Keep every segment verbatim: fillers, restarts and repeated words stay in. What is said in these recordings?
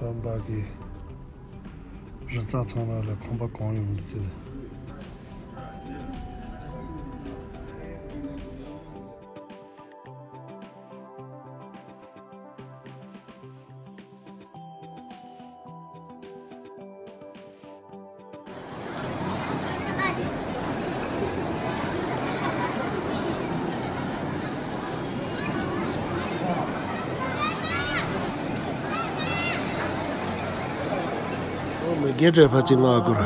བ་གི་རི་རྩ་ཚང་མ་ལ་ཁང་པ་གང་ཡོད་འདུག་དེ། ཨོ་མི་དགེ་བྲེ་ཕ་ཅི་ང་གུར།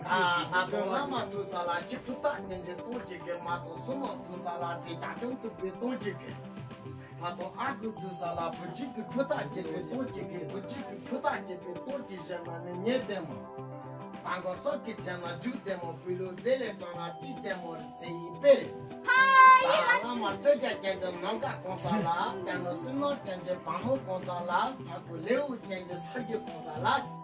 ད་ལྷ་དང་བླ་མ་ཐུག་ས་ལ་ཁྱི་ཕུ་ཐག་ཉན་ཅེས་གཏོང་བྱེད་ཀྱི། མ་དང་སྲུང་མ་ཐུག་ས་ལ་ཟས་རྒྱ་ཁྱོན་ཐུག་པའི་གཏོང་བྱེད་ཀྱི། ལྷ་དང་ཨ་ཁུ་ཐུག་ས་ལ་བུ་གཅིག་གི་ཁྲུ་ཐག་བྱེད་པའི་གཏོང་བྱེད་ཀྱི། བུ་གཅིག་གི་ཁྲུ་ཐག་བྱེད་པའི་གཏོང་བྱེད་བྱས་ན་ནི་ཉེས་ལྡན་མོ། ད་མགོ་སོག་གི་བྱས་ན་རྒྱུ་ལྡན་མོ། བུ་ལོ་རྫས་ལས་དྲངས་ན་རྩིས་ལྡན་མོ་རེད་ཟེར་ཡི་དཔེ་རེད། ད་བླ་མ་རྩེ་རྒྱ་ཅན་གྱི་ནམ་མཁའ་གོང་ས་ལ། དཔོན་སློབ་བསོད་ནམས་ཅན་གྱི་བ་མོ་གོང་ས་ལ། ཕ་ཁུ་ལེའུ་ཅན་གྱི་ས་རྒྱུ་གོང་ས་ལ། ད་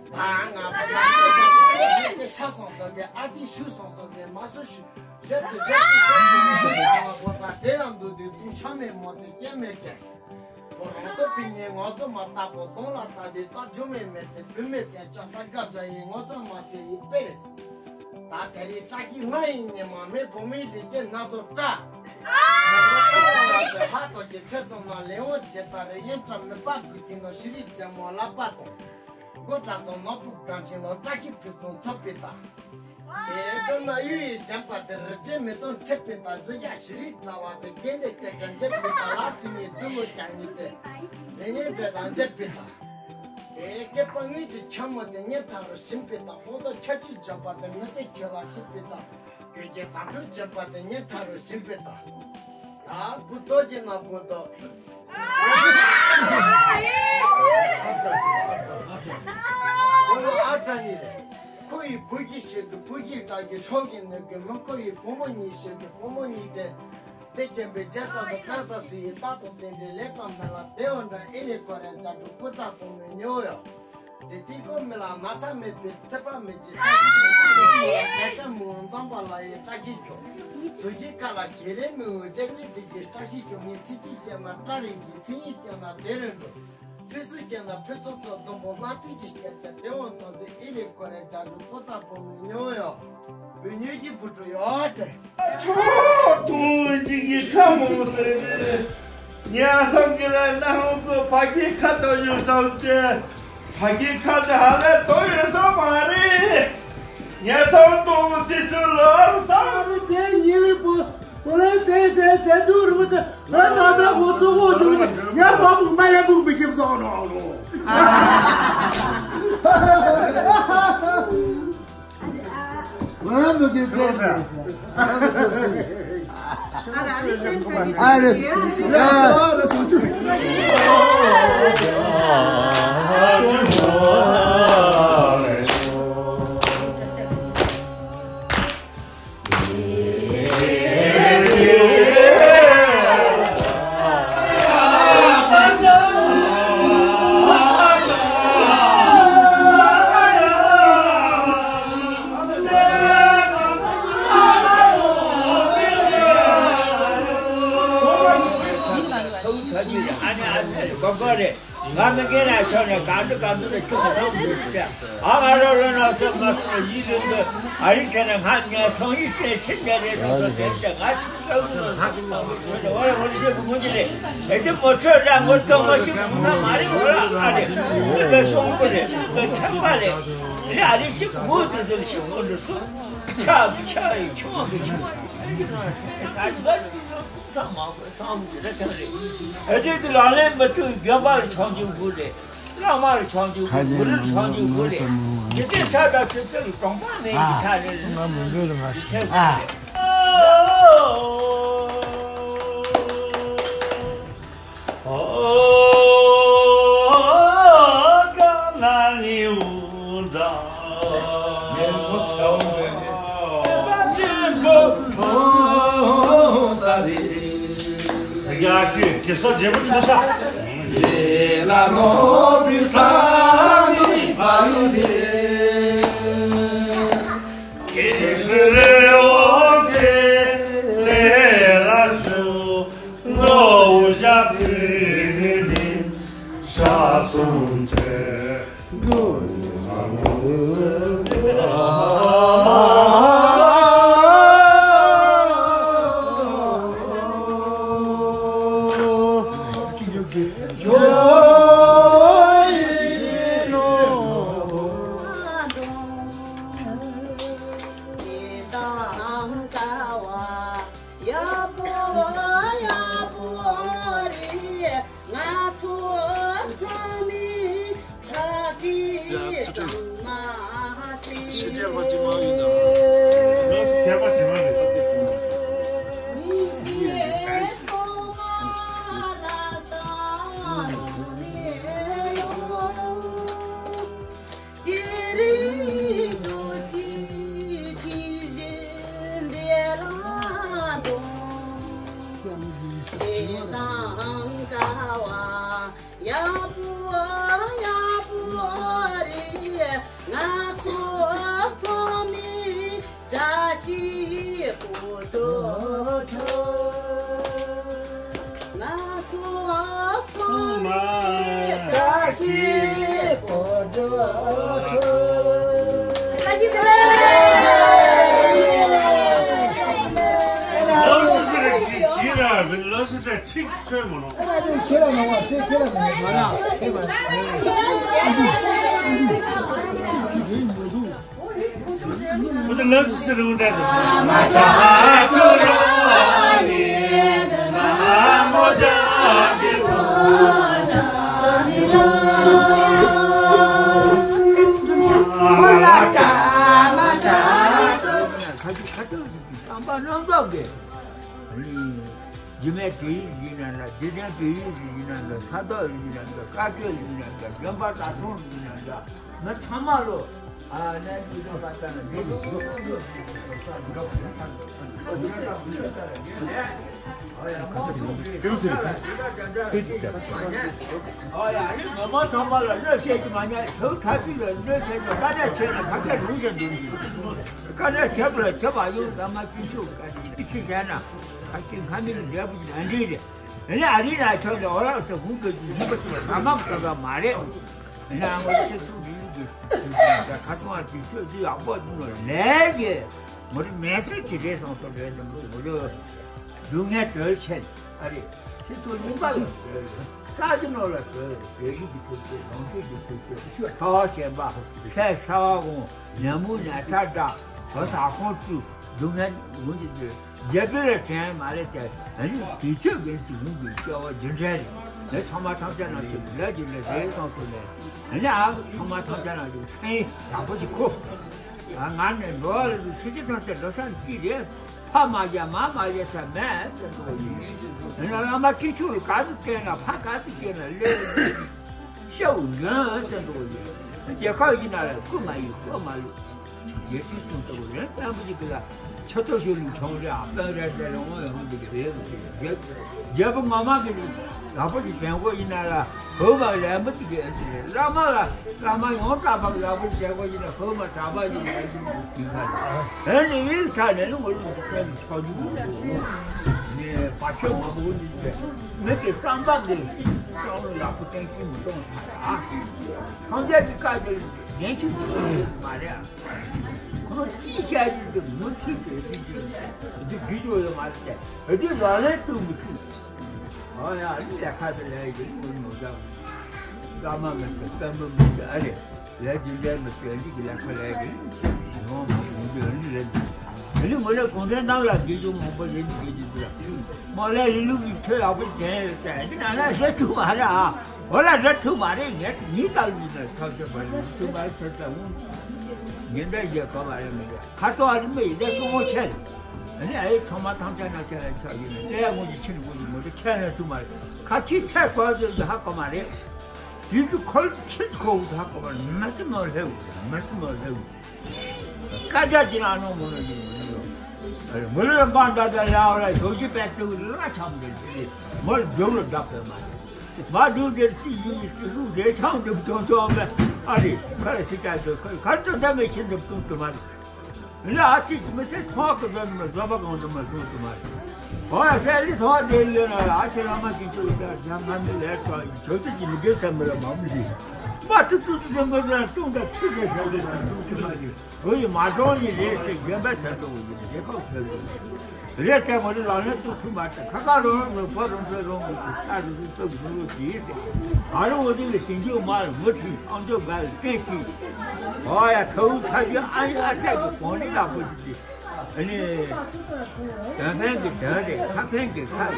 ང་བུ་ས་ཁྱི་སོང་ཟོག་གི་ལས་ཀྱི་ཤ་སོང་ཟོག་གི་ཨ་ཁྱི་ཤུ་སོང་ཟོག་གི་མ་སུ་ཤུ་ཞབས་ཀྱི་ཞབས་ཀྱི་ཞབས་ཀྱི་ང་གོ་ས་དེ་རང་འདུག་དུས་ཏུང་ཤ་མེད་མོ་དེ་ཤེས་མེད་ཀྱང་། ཁོ་རང་ཐོབ་པའི་ཉེས་ངོ་སོ་མ་བཏགས་པོ་དོང་ལ་བཏགས་ཏེ་ས་ཆུ་མེད་མེད་དེ་བུད་མེད་ཀྱང་ཅག་ས་དགའ་བྱ་ཡི་ངོ་སོ་མ་ཟེར་ཡི་དཔེ་རེད། ད་དེ་རིང་བཀྲ་ཤིས་ལྔ་ཡི་ཉི་མ་མེ་བུ་མོའི་ལས་ཀྱི་སྣ་ཚོགས་བཀྲ། ལྷ་ཐོག་གི་ཚེ་སོང་ན་ལེའུ་ཇི་ལྟར་ཡིན་གྲམ་མི་པ་དགོས་ཀྱི་ནོ་ཤི་རིག་ཅན་མོ་ལ་པ་དང་། མགོ་གྲ་ཚོང་ནོར་བུ་གང་ཆེན་ལོ་བཀྲ་ཤིས་ཕུན་སུམ་ཚོགས་པའི་དང་། དེ་སེམས་ན་གཡུ་ཡི་ལྗང་པ་དེ་རི་རྗེ་མེ་ཏོག་འཁྲིགས་པའི་དང་། གཟི་ཡ་ཤི་རིག་དྲ་བ་དེ་གན་དེ་སྐད་དང་འཇེབས་པའི་དང་། ལ་སི་ཉི་དུ་ལོ་ཀྱང་ཉི་དེ་ཟི་ཉི་འདྲེ་དང་འཇེབས་པའི་དང་། དེ་སྐེད་པ་དངུལ་གྱི་ཆ་མོ་དེ་ཉེ་ཐག་རུ་ཞིམ་པའི་དང་། ལྷོ་དོ་ཆ་ཁྲི་འཇོག་པ་དེ་མི་ཚེ་ཁྱོད་ལ་ཞིག་པའི་དང་། གོས་ཀྱི་དམ་ཕྲུག་ཅན་པ་དེ་ཉེ་ཐག་རུ་ཞིམ་པའི་དང་། ད་བུ་དོ་ཀྱི་ན་བུ་དོ། ཨ་བྲ་ཉི་རེད། ཁོ་ཡི་བུ་གི་ཞིག་གི་བུ་གི་བྲག་གི་ཤོག་གི་ནུབ་གི་མི། ཁོ་ཡི་བུ་མོ་གཉིས་ཞིག་གི་བུ་མོ་གཉིས་ཏེ། དེ་ཁྱིམ་པའི་རྒྱལ་ས་དང་བཀའ་ས་སུ་ཡི་རྟག་ཏུ་བསྟན་ཏེ་ལས་དང་མི་ལ་དེ་འོ་འདྲ་ཨེ་རེ་ཀོ་རེ་བྱ་དྲུག་པོ་ཚ་པོ་མི་ཉོ་ཡོ། དེ་དུས་ཀོ་མི་ལ་ན་ཚ་མེད་པའི་ཚེ་པ་མེད་ཀྱི་བཀྲ་ཤིས་ཤོག་ཀ་ཀ་མི་འོང་འཛམ་པ་ལ་ཡི་བཀྲ་ཤིས་ཤོག་སུ་གི་ཀ་ལ་ཤེས་རེ་མི་འོང་ཅེ་ཅེ་དེ་གི་བཀྲ་ཤིས་ཤོག་ངས་ཚིག་གཅིག་བཤད་ན་བཀྲ་རེ་ཞིག་ཚིག་གཉིས་བཤད་ན་བདེ་རེ་འགྲོ། ཚིག་གསུམ་བཤད་ན་ཕུན་སུམ་ཚོགས། བདུན་པོ་ལྔ་ཐིག་གཅིག་བཤད་ཀྱང་དེ་འོང་ཚང་ཚིག་ཨེ་རེ་ཀོ་རེ་བྱ་དྲུག་པོ་ཚ་པོ་མི་ཉོ་ཡོ། བུ་ཉོ་གི་བུ་ཕྲུག་ཡོད་ཚེ། ཆོ་ཐུང་ཅིག་གི་ཁ་མོ་ཟེར་རེད། ཉ་སང་གི་ལ་ན་ཧོ་གི་ཕ་གི་ཁ་ཏོ་ཡོད་སོང་ཅེ། ཕ་གི་ཁ་ཏོ་ཧ་ལས་ཏོ་ཡོད་ས་མ་རེད། ཉ་སང་ཏོ་དེ་ཚོ་ལོར་ས་རེད། དེ་ཉི་ལི་པོ་པོ་ལ་དེ་ཚེ་ ད་དུང་རུ་ད་ད་ད་འོ་ཙོ་འོ་ཙོ་ཡ་མ་བུ་མ་ཡ་བུ་མི་ཁྱིམ་ཙོ་ནོ་ནོ། ང་མི་རྒན་ལ་ཆོག་ནས་གང་དུ་གང་དུ་ལ་ཆུ་མི་ཚང་མི་འདུག་ཟེར། ཨ་ང་རོ་ལོ་ན་སོ་མ་སོ་ཡིད་ལུང་དུ་ཨ་རི་ཆ་ནས་ང་ངས་ཚོང་ཡིད་སེ་ཤིན་རྒྱ་རེ་སོང་སོ་ཟེར་ཏེ་ང་ཆུ་ཚང་མི་ཚང་མི་ཚང་མི་ཚང་མི་ཚང་མི་ཨེ་ཏེ་མོ་ཁྲོད་ལ་ངོ་ཚང་མ་ཤི་ཁུང་ཚང་མ་རེད་ཁོ་ལ་ཨ་རེ་མི་ལ་ཤོང་གི་རེད་མི་ཁྱབ་པ་རེད་རེད་ཨ་རེ་ཤི་ཁུང་དུ་ཟེར་ཤི་ཁུང་དུ་སོ་ཆག་གི་ཆག་ཡི་ཆུང་གི་ཆུང་ཨ་རེ་ང་ཚང་མ་ཁོ་ཚང་མི་རེད་ཚང་རེད་ཨེ་ཏེ་དེ་ལག་ལེན་མི་ཐུབ་རྒན་པ་ལ་ཆང་རྒྱུ་དགོས་རེད། བླ་མར་ཆང་རྒྱུ་དགོས། གུ་རུར་ཆང་རྒྱུ་དགོས་རེད། འཇིག་རྟེན་ཆགས་སྡང་ཆེ་ཆེ་ལ་གྲོང་པ་མེད་ཀྱི་ཆ་རེད། ང་མི་འདོད་ལ་ང་ཆེ། ཨ། ཡ་ཁྱོད་གེ་སར་རྒྱལ་པོ་ཆོས་ས། ལེ་ལ་ནོ་བི་ས་ནི་བ་ཡི་རེ། གེ་སར་རེ་འོ་ཚེ་ལེ་ལ་ཤོ་ནོ་བུ་ཞབས་ཕུ་ནི་ཤ་སུང་ཚེ། ཡག་པོ་ཡག་པོ་རེད། ང་ཚོ་ཚང་མས་ཕ་གི་ཚང་མ་ཤེས། ཕྱི་རྒྱལ་པ་ཅི་མ་ཡིན་ན། མི་སེར་ཚང་མ་ལ་ད་ནུ་ནེ་ཡོང་། དེ་རིང་དུ་ཆི་ཆི་བཞིན་འདི་ལ་འདུག་ཞེ་སྡང་དཀའ་བ་ཡག་པོ་ཡག་པོ་རེད། ང་ཚོ་ཚང་མས་བཀྲ་ཤིས་པོ་ཏོ་ཏོ། ང་ཚོ་ཚང་མས་བཀྲ་ཤིས་པོ་ཏོ་ཏོ། ལགས་སོ་ཟེར་གྱི་ར་རེད། ལགས་སོ་ཟེར་ཚིག་ཚོད་མོ་ནོ། ཁྱེད་ར་མ་བ་ཚེ་ཁྱེད་ར་མ་བ་ང་ར་ཁྱེད་མ་ཁྱེད་མ་འདུག་རྒྱུ་མེད་དེ་ཡིན་ན་འདྲ། རྒྱུ་ལྡན་དེ་ཡིན་ན་འདྲ། ས་དོག་ཡིན་ན་འདྲ། དཀའ་སྤྱད་ཡིན་ན་འདྲ། འགྲན་པ་དྲག་སོང་ཡིན་ན་འདྲ། མི་ཚང་མ་ལོ། ཨ་ནི་ཡིན་ན་པ་ད་ནི་འགྲོ་འགྲོ་འགྲོ་འགྲོ། ཨ་ཡ་ཨ་ནི་ངོ་མ་ཚང་མ་ལ་བློས་བཤད་ཀྱི་མ་ཉན། ཞེ་ཚ་ཚིག་ལ་བློས་བཤད་ཀྱི་དཀའ་ལས་ཆེ་ན་ཁ་སྐད་རུང་བཞིན་འདུག་དཀའ་ལས་ཆེ་བ་ལ་ཆེ་བ་ཡོང་། ད་མ་ཅི་ཤོག་དཀའ་ལས་ཆེ་བཤད་ན། ཁ་སྐད་སྔ་མི་ལ་འདྲ་བོ་ཞིག་ཨ་འདྲ་རེད། ཨ་ནི་ཨ་རི་ན་ཆོས་ལ་འོ་ར་ཚོ་ཧུང་གི་ཡིན་པ་ཚོ་ལ་ཐ་མག་ཏག་ཏག་མ་རེད། ཨ་ནི་ཨ་ངོ་ཆེ་ཚུགས་ཀྱི་ཡིན་གྱི་ཁ་ཐོང་ཨ་དུས་ཚོད་འདི་ཡག་པོ་འདུག་ལོ་ལས་ཀྱི་ངོ་རི་མེད་སྲིད་ཅི་རེད་སོང་སོ་རེད། ངོ་རི་སྡུག་བསྔལ་གྲོལ་ཆེད་ཨ་རེད། ཁྱེད་ཚོ་གཉིས་པ་ལ་གྲོལ། ས་གི་ནང་ལ་གྲོལ། བོད་རིགས་ཀྱི་ཐུབ་རྒྱུ། ནང་ཆོས་ཀྱི་ཐུབ་རྒྱུ། ཆོས་ཚ་བ་ཞེན་པ། ཤ་ཤ་བ་གོང་། ཉ་མོ་ཉ་ཆ་འདྲ། བོ་ས་ཁོང་བཙུགས། སྡུག་བསྔལ་ངུ་འདི་འདི་རྒྱལ་པོ་ལ་དྲན་མ་རེད་དེ། ཨ་ནི་དུས་ཚོད་ཀྱི་ཅིག་ངུ་གི་སྐྱོ་བ་རྒྱུ་འབྲས་རེད། ཨ་ནི་ཚང་མ་ཐམས་ཅད་ན་ཅིག་ལ་རྒྱུ་འབྲས་རེད་སོང་ཐུབ་ནས། ཨ་ནི་ཨ་ཚང་མ་ཐམས་ཅད་ན་ཅིག་སེམས་ཡག་པོ་ཅིག་ཁོ། ཨ་ང་ནི་འགྲོ་བ་རེད་འདུག་སུ་ཅིག་ཐམས་ཅད་འགྲོ་ས་ཅིག་རེད། ཕ་མ་རྒྱ་མ་མ་རྒྱ་ས་མེད་ཟེར་འགྲོ་ཡིན། ཨ་ནི་བླ་མ་དཀོན་མཆོག་ལ་ག་ཚོད་བསྟེན་ན་ཕ་ག་ཚོད་བསྟེན་ན་ལས། ཤའུ་འཇོན་ཟེར་འགྲོ་ཡིན། རྒྱལ་ཁབ་ཡིན་ན་ལ་རྐུ་མ་ཡིན་རྐུ་མ་ལུས། རྒྱལ་སྤྱིའི་སྲུང་སྐྱོབ་རེད་བསྟན་པ་ཞིག་གི་ལ་ཆོས་ཐོག་ཤོད་ལུགས་ཆུང་རེད། ཨ་དཔོན་རེད་དེ་ལ་དབང་ཡོད་མི་འདུག་གི་རེད་མི་ཤེས། རྒྱལ་རྒྱལ་པོ་ངོ་མ་གི་ལག་པ་ཞིག་དྲན་གོ་ཡིན་ན་ལ་བོད་མ་ལས་མི་དེ་གི་ཨེ་དེ་རེད། བླ་མ་ལ་བླ་མ་ཡོངས་གྲགས་པ་གི་ལག་པ་ཞིག་དྲན་གོ་ཡིན་ན་བོད་མ་གྲགས་པ་ཞིག་ལ་ཞིག་གི་ཁ་ལ་ཨེ་ནི་ཡིན་ཁྲ་ནས་ནི་ངོ་ལུགས་ཀྱི་ཁྲལ་ནི་ཆོག་རྒྱུ་མི་འདུག་ནི་བ་ཆོས་མ་བོ་ནི་མི་གི་བསམ་པ་གི་སྤྱང་ལུགས་ཡག་པོ་བསྟན་གྱི་མི་གཏོང་ཐལ། ཨ་སངས་རྒྱས་ཀྱི་བཀའ་དེ་བདེན་ཆུ་ཆུ་མ་རེད། ཁོ་ཅི་བཤད་ཀྱི་འདུག་མུ་མཐུད་དུ་འདི་འདི་འདི་འདི་འདི་ཡོད་མ་རེད། འདི་ལག་ལེན་དུ་མི་ཐུབ། ཨ་ཡ་འདི་ལས་ཁ་དེ་ལས་ཀྱི་མི་མོ་ད་བླ་མ་མི་ཚེ་བསྟན་པ་མི་ཚེ་ཨ་རེ་ལས་རྒྱུ་འབྲས་མི་ཚེ་འདི་གི་ལས་ཁ་ལས་ཀྱི་ཡོང་མི་འདི་འདི་ལས་འདི་ལས་འདི་མོ་ལས་གུང་ཁྲན་ཏང་ལ་དགེ་སྦྱོང་མང་པོ་ལས་འདི་དགེ་སྦྱོང་འདི་ལ་མོ་ལས་ལི་ལུ་གི་ཆོས་ཡག་པོ་བྱས་ཡོད་ཚེ་འདི་ན་ལ་བཤད་ཐུབ་མ་རེད་ཨ། འོ་ལ་རེ་ཐུབ་མ་རེད། ངས་ཉིད་ལྟ་བུའི་ནས་ཐག་ཆོད་པ་ནི་ཐུབ་པ་ཚེ་ལྟ་བུ་ཉེན་བརྡ་རྒྱག་གོ་མ་རེད། མི་འདྲ་ཁ་ཚོ་ཨ་རི་མི་ཡི་འདྲ་ཤོག་ངོ་ཆེ་རེད། ཨ་ནི་ཨ་ཡེ་ཚང་མ་ཐམས་ཅད་ན་ཆ་ལ་ཆགས་ཡོད་ནས་ལས་ངོ་ཅིག་ཕྱིར་ངོ་ཅིག་ངོ་ཅིག་ཁས་ལེན་ཐུབ་མ་རེད། ཁ་ཁྱི་ཚད་གོ་ཚོད་ཀྱི་ཧ་གོ་མ་རེད། དུས་ཀྱི་འཁོར་ཕྱིར་གོ་བོ་ཧ་གོ་མ་རེད། མི་སེམས་ནང་ལྷེའུ་མི་སེམས་ནང་ལྷེའུ། སྐད་ཆ་ཅི་ན་ནོ་མོ་ནོ་ཅི་མོ་ནོ། མོ་ལ་འབངས་འདྲ་འདྲ་ལ་འོ་ལ་ཞོགས་ཀྱི་པད་ཚེའུ་ལ་འཆམ་འདྲ་ཅི། མོ་ལ་རྒྱུགས་ལ་བརྡབ་པའི་མ་རེད། མ་རྒྱུགས་འདིར་ཅི་ཡིན་ཅི་ལུགས་རེ་ཆང་འདུག་ཅོང་ཅོང་མེད། ཨ་རེ་ཁ་ལ་ཅི་ཅག་ཅོ་ཁ་ཁ་ཅོ་འདྲ་མེད་ཤི་འདུག་ཏུང་ཏུ་མ་རེད། ལ་ཨ་ཅིག་མི་སེ་ཐོག་གི་ཟོན་མ་བཟོ་པ་གང་དུ་མ་ཏུང་ཏུ་མ་རེད། འོ་ཡ་སེ་ལི་ཐོག་དེ་ཡོད་ན་ཨ་ཅེ་ར་མ་ཅིག་ཅོ་ཡི་ད་ཞང་ང་མི་ལས་ཚོ་ཡི་ཅོ་ཅི་ཅི་མི་དགེ་ས་མི་ལ་མ་མི་ཤི། མ་ཏུ་ཏུ་ཏུ་ཏུ་མི་ཟ་ཏུང་ད་ཚུ་གེ་ས་ཏུ་མ་ཏུང་ཏུ་མ་ཡི། འོ་ཡི་མ་གྲོང་ཡི་རེད་ཟེར་རྒན་པ་ཟེར་དུ་འོ་ཡི་རེད་ཁོག་ཟེར་དུ་རེད་དེ་མོ་ནི་ལག་ལེན་ཏུ་ཐུ་མ་ཏེ་ཁ་ཁ་རོང་རོང་ཕོ་རོང་ཚོ་རོང་གི་ཁ་རུ་ཚོ་ཚོ་གི་ནུ་ལོ་ཅི་ཟེར། ཨ་རོ་འོ་དེ་ལ་ཞིང་ཆུ་མ་རུ་མུ་ཁྲི་ཨང་ཅོ་ག་ལ་ཏེ་ཁྲི། འོ་ཡ་ཁ་འུ་ཚ་གི་ཨ་ཡ་ཨ་ཚ་གི་གོང་ནི་ལ་ཕོ་ཅི་ཏེ། ཨ་ནི། དོན་ཕན་གྱི་དོན་རེད། ཁ་ཕན་གྱི་ཁ་རེད།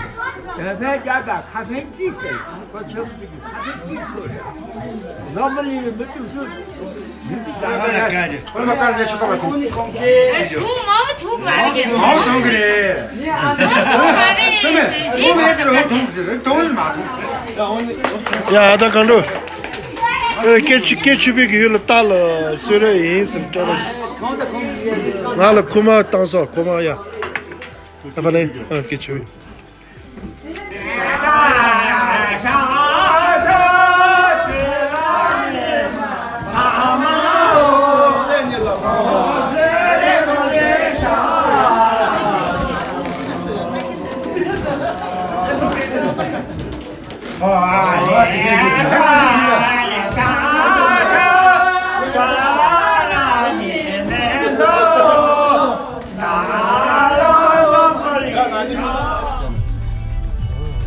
དོན་ཕན་རྒྱ་དང་ཁ་ཕན་གཅིག་ཟེར། ཁོ་ཆོས་ཀྱི་ཁ་ཕན་གཅིག་ཐོག་རེད། ལོ་མི་ལི་མི་ཏུ་སུ་མི་ཏུ་ག་རེད། ཁོ་ལ་ཀ་རེ་ཤི་པ་ཐུག་ཐུག་མ་ཐུག་མ་རེད། མ་ཐུག་རེད། མ་ཐུག་རེད། ཐུག་མེད་ཟེར་མ་ཐུག་ཟེར་ཐུག་མ་ཐུག་ཡ་ཨ་ད་གང་འགྲོ། ཨེ་སྐད་ཆུ་སྐད་ཆུ་པའི་གི་ཡུལ་ལ་ལྟ་ལ་སུ་རེ་ཡིན་ཟེར་སྤྲད་པ། ང་ལ་ཁུག་མ་བཏང་སོ་ཁུག་མ་ཡ། ཨ་ཕ་ལེ་ཨ་སྐད་ཆུ་པའི།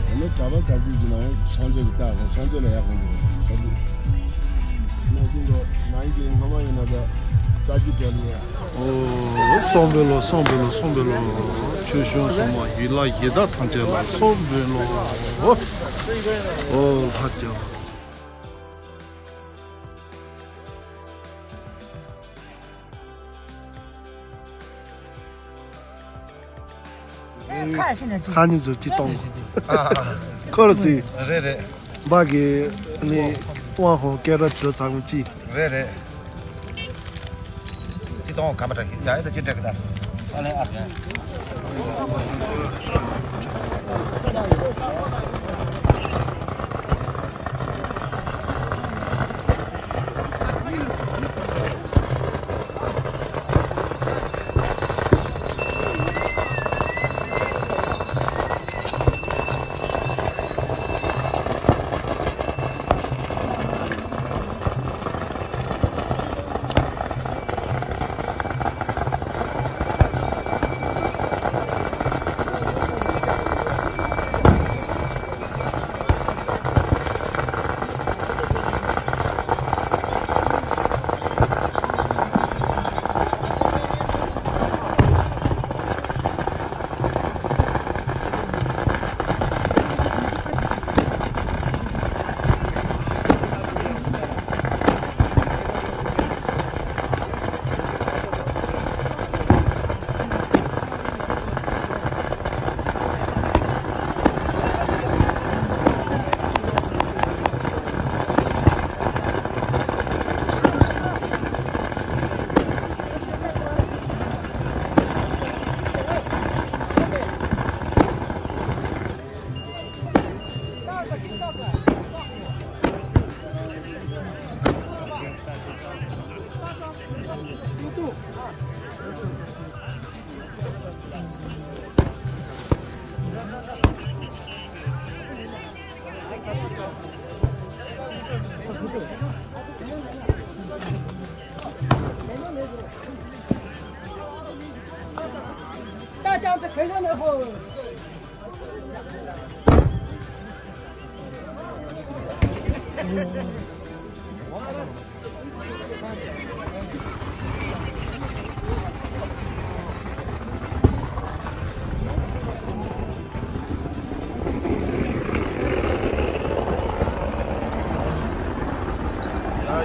ཨ་ནི་གྲྭ་པ་ག་ཚོད་ཀྱི་ནང་སྲོང་བཙོ་གི་ལྟ་བ་སྲོང་བཙོ་ལ་ཡག་པོ་འདུག་ས་འདུག་ཨ་ནི་འདི་ལོ་ནང་གི་སྔོན་མ་ཡིན་ན་ད་ལྟ་རྒྱུ་བྲལ་ཡོད། ཨོ། སོང་པོ་ལོ་སོང་པོ་ལོ་སོང་པོ་ལོ། ཆོས་སྐྱོང་སྲུང་མ་ཡིད་ལ་ཡི་དྭགས་ཐམས་ཅད་ལ་སོང་པོ་ལོ། ཨོ་ལྷ་རྒྱལ། ཁ་ནི་ཚོ་ཅི་གཏོང་། ཁོ་ར་ཚི། རེད་རེད། འབའ་གི་ནི་དབང་ཧོ་སྐད་ར་དྲི་ཚང་མ་ཅི། རེད་རེད། ཅི་གཏོང་ག་མ་དྲག་ཡ་ཡ་ད་ཅི་དྲག་གི་ད། ཨ་ལེ་ཨ། ཡ་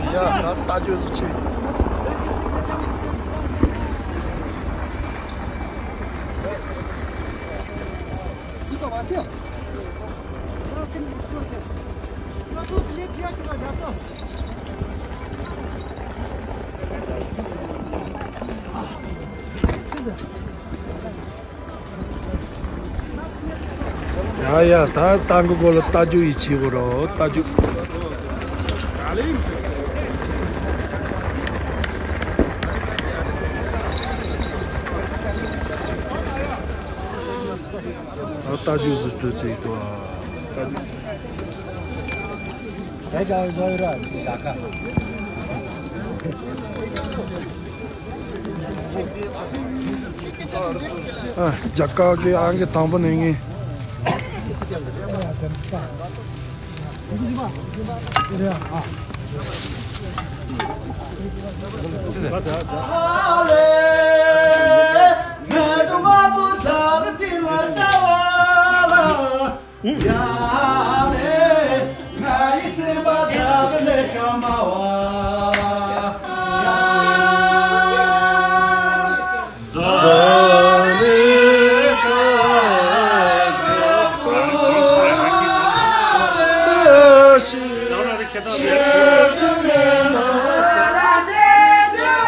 ཡ། ད་ལྟ་རྒྱུ་ཟིག་ཆེ། ཡ་ཡ། ད་ཏང་གི་སྐོར་ལ་ལྟ་རྒྱུ་ཡིད་ཆེས་པོ་རོ། ལྟ་རྒྱུ། ད་ལྟ་རྒྱུ་ཟིག་སྤྲོད་ཅིག་དོ། ལྟ་རྒྱུ། ཨ། རྒྱ་གར་གྱི་ཨང་ཀི་དང་པོ་ནས་ངེས།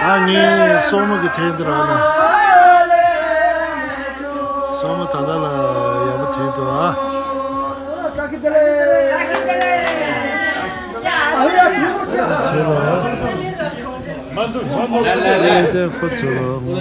ད་ངས་སོག་མོ་གི་ཐད་འདི་རག་ལ། སོག་མོ་ད་ལྟ་ལ་ཡག་པོ་ཐད་འདུག་ཨ། ཚེ་ལ། ཨེ་དེ་ཁོ་ཚོ་ལ།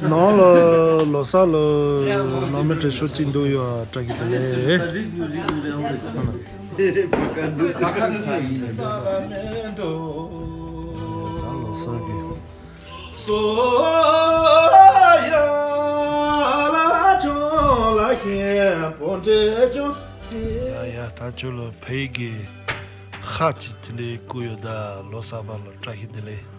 ནང་ལ་ལོ་གསར་ལ་ནང་མི་དྲི་ཤོག་ཅིག་འདུག་ཡོད། བཀྲ་ཤིས་བདེ་ལེགས། ལོ་གསར་གི། ཡ་ཡ། ད་ཁྱོད་ལ་ཕ་གི་ཁ་ཅིག་དེ་འདྲའི་བསྐུར་ཡོད། ད་ལོ་གསར་པ་ལ་བཀྲ་ཤིས་བདེ་ལེགས།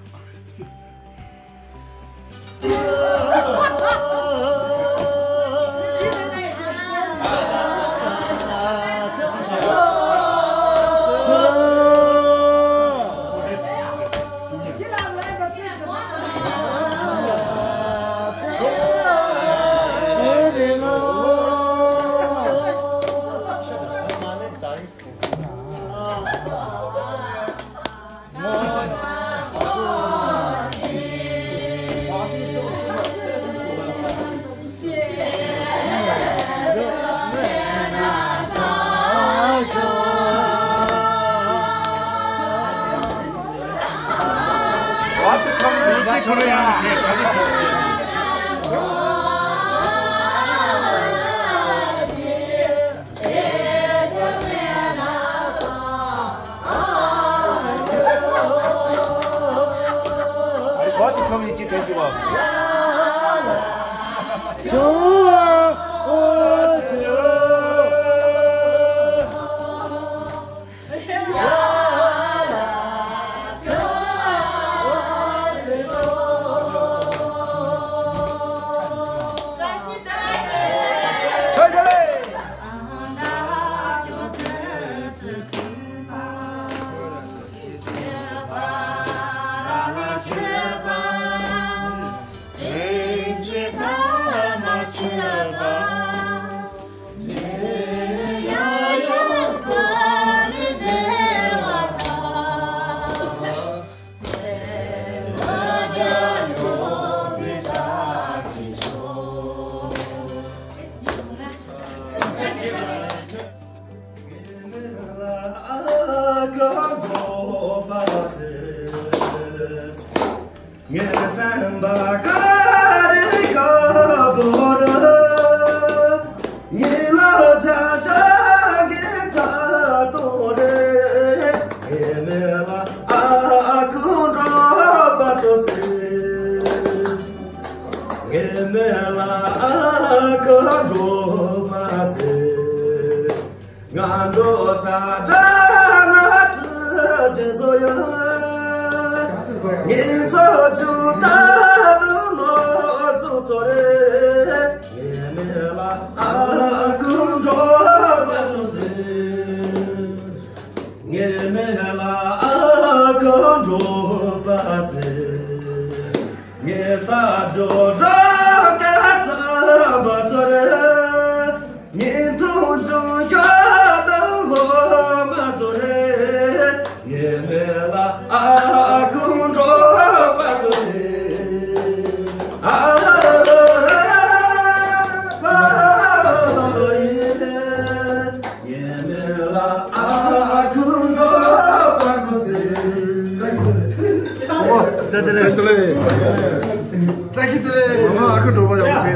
Mama, akı topa yaptı.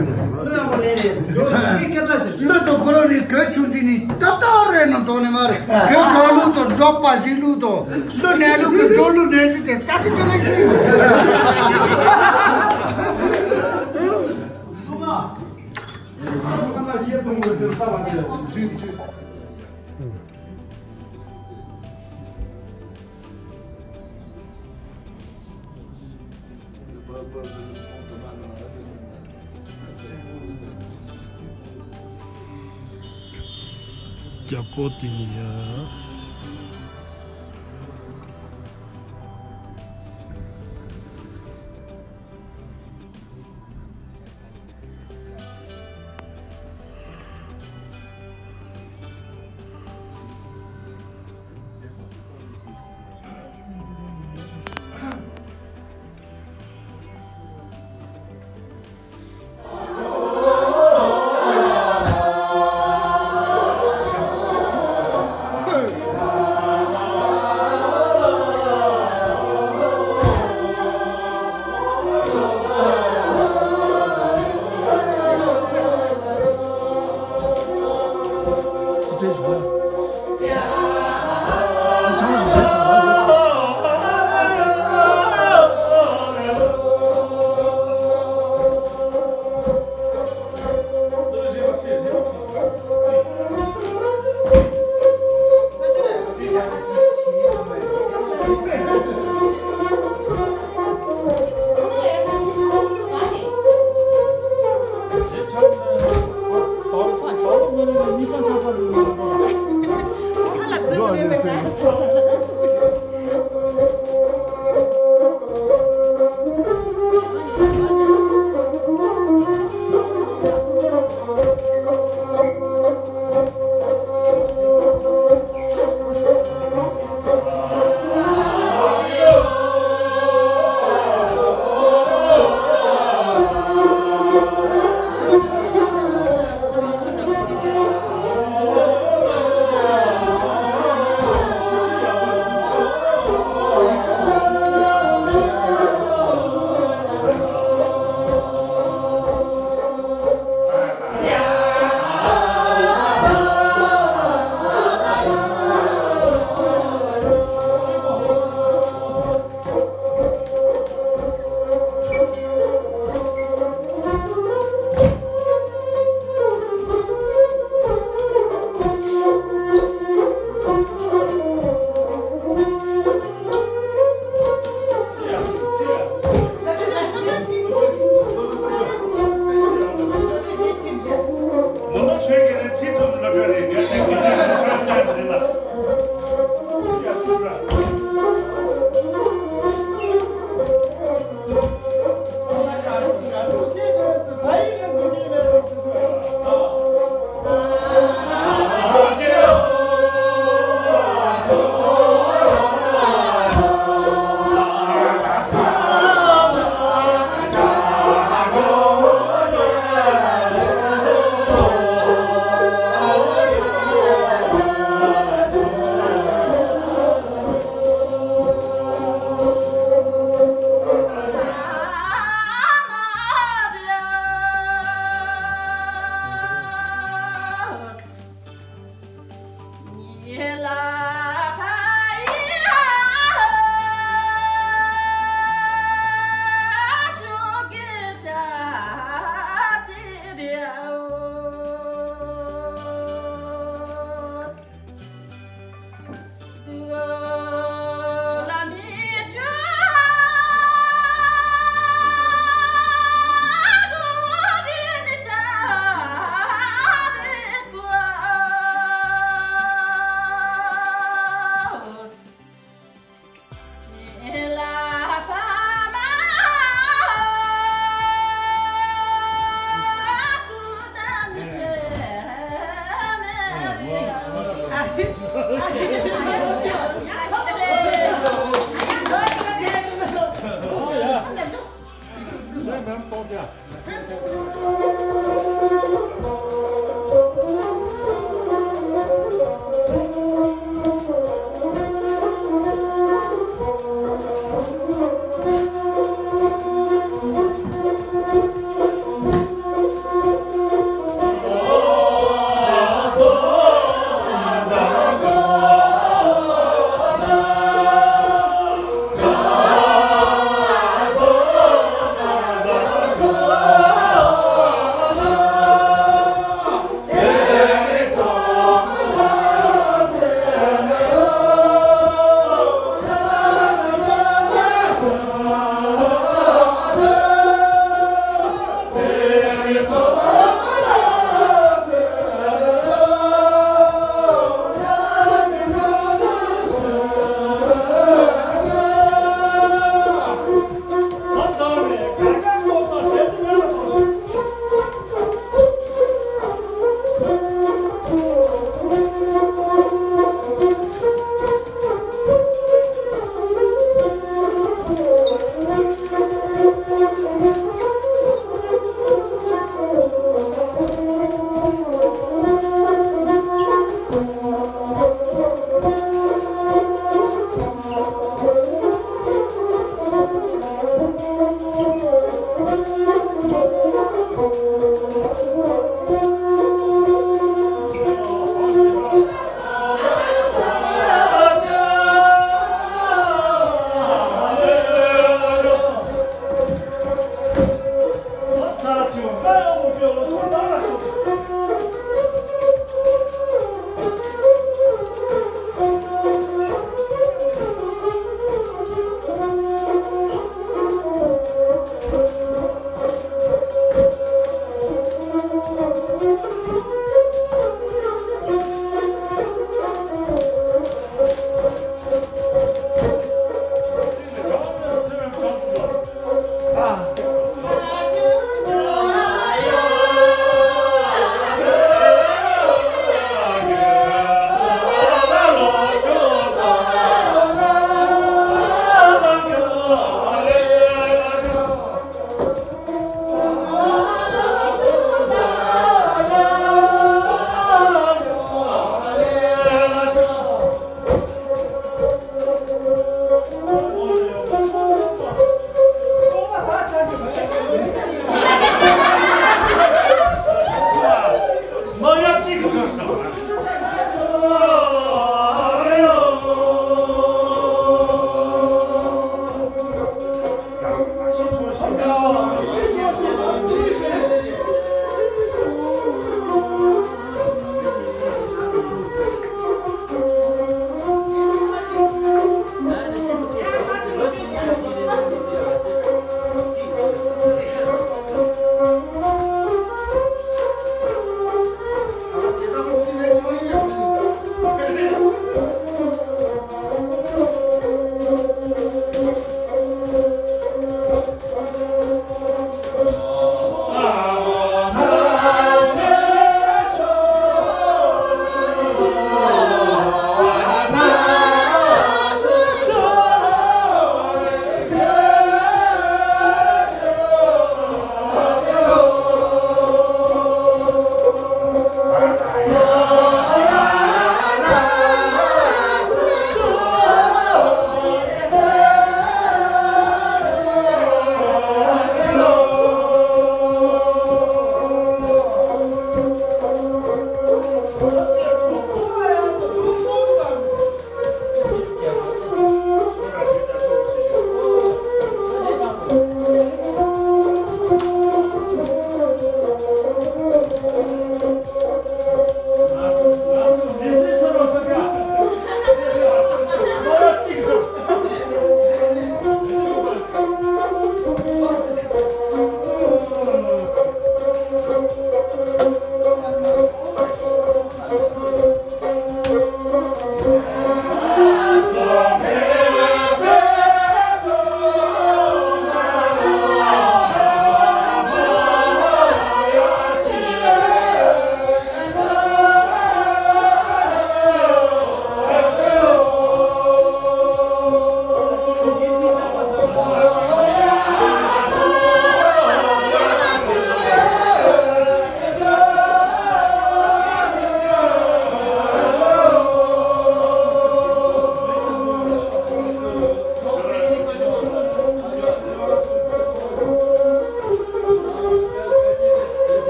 Ndo to koro ni kö chundi ni tata re no to ne mar. Kö kalu to dopa zilu to. Ndo ne lu kö dolu ne te tasi to ne. Suma. Suma na ye to mo se sa wa. Japoti ya.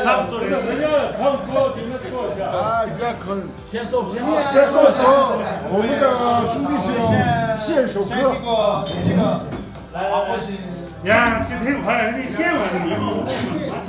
差不多。人家唱歌，你们坐一下。啊，这可以。先奏，先奏。先奏，我们的兄弟是献首歌。来，来，来。呀，这太快了，你献完了，你们，我天。